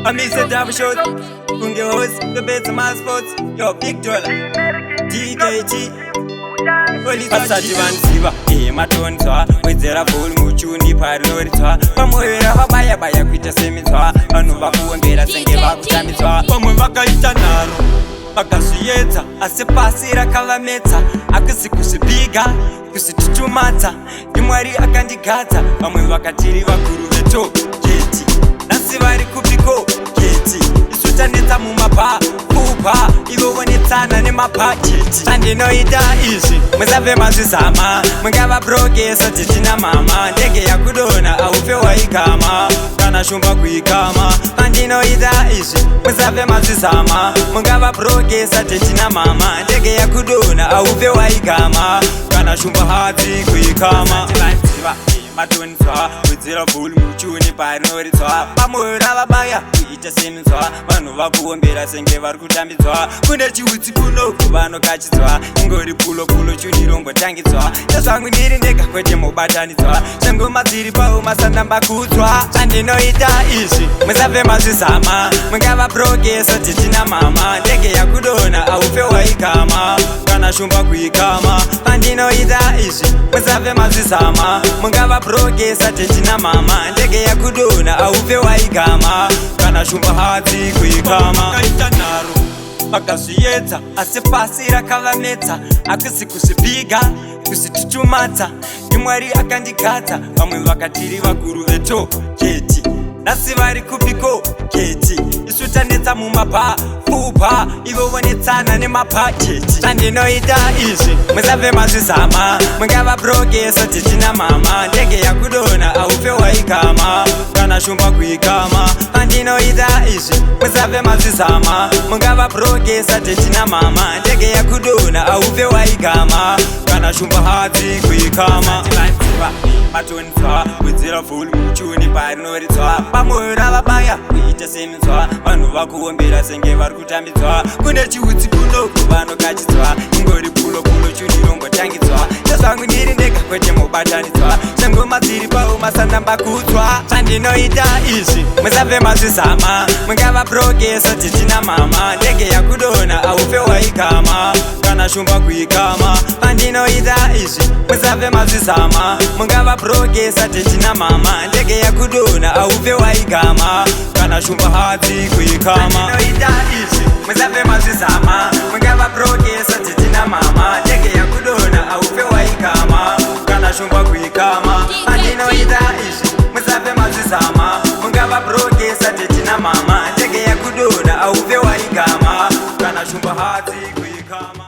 Amise double shot kunge hosi tobetsa masports. Yo, big dollar DKT. Vasati vanziva ehe matonzwa, wedzera volume tune parinoridzwa. Pamwoyo ravabaya baya kuita seminzwa, vanhu vakuombera senge vakutambidzwa. Vamwe vakaita nharo vakazviedza, asi pasi rakavametsa. Akusi kuzvipiga kuzvitutumadza, ndiMwari akandigadza. Vamwe vakatiri vakuru veto geti, nhasi vari kupiko geti? Isu tanetsa mumabha kupa, ivo vonetsana nemabhajeti. Zvandinoita izvi musabve mazvizama. Mungava broke tichina mama, ndege yakudonha aufe waikama, kana shumba kuikama. Pandinoita izvi musabve mazvizama. Mungava broke tichina mama, ndege yakudonha aufe waikama, kana shumba hadzi kuikama. Matonzwa, wedzera volume tune parinoridzwa. Pamwoyo ravabaya kuita seminzwa, vanhu vakuombera senge vari kutambidzwa. Kune chiutsi kunoku vanokachidzwa, ingori pulo pulo tune rombotangidzwa. Nezvangu ndiri ndega kwete mubatanidzwa, zvengoma dziri pao masandambakudzwa. Zvandinoita izvi musabve mazvizama. Mungava broke tichina mama, ndege yakudonha aufe waikama, kana shumba kuikama. Pandinoita izvi musabve mazvizama. Mungava broke tichina mama, ndege yakudonha aufe waikama, kana shumba hadzi kuikama. Kaita nharo vakazviedza, asi pasi rakavametsa. Akusi kuzvipiga kuzvitutumadza, ndiMwari akandigadza. Vamwe vakatiri vakuru veto geti, nhasi vari kupiko geti? Isu tanetsa mumabha kupa, ivo vonetsana nemabhajeti. Zvandinoita izvi musabve mazvizama. Mungava broke tichina mama, ndege yakudonha aufe waikama, kana shumba kuikama. Pandinoita izvi musabve mazvizama. Mungava broke tichina mama, ndege yakudonha aufe waikama, kana shumba hadzi kuikama. Matonzwa, wedzera volume tune parinoridzwa. Pamwoyo ravabaya kuita seminzwa, vanhu vakuombera senge vari kutambidzwa. Kune chiutsi kunoku vanokachidzwa, ingori pulo pulo tune rombotangidzwa. Nezvangu ndiri ndega kwete mubatanidzwa, zvengoma dziri pao masandambakudzwa. Zvandinoita izvi musabve mazvizama. Mungava broke tichina mama, ndege yakudonha aufe waikama, kana shumba kuikama. Pandinoita izvi musabve mazvizama. Mungava broke tichina mama, ndege yakudonha aufe waikama, kana shumba hadzi kuikama. Pandinoita izvi musabve mazvizama. Mungava broke tichina mama, ndege yakudonha aufe waikama, kana shumba kuikama. Pandinoita izvi musabve mazvizama. Mungava broke tichina mama, ndege yakudonha aufe waikama, kana shumba hadzi kuikama.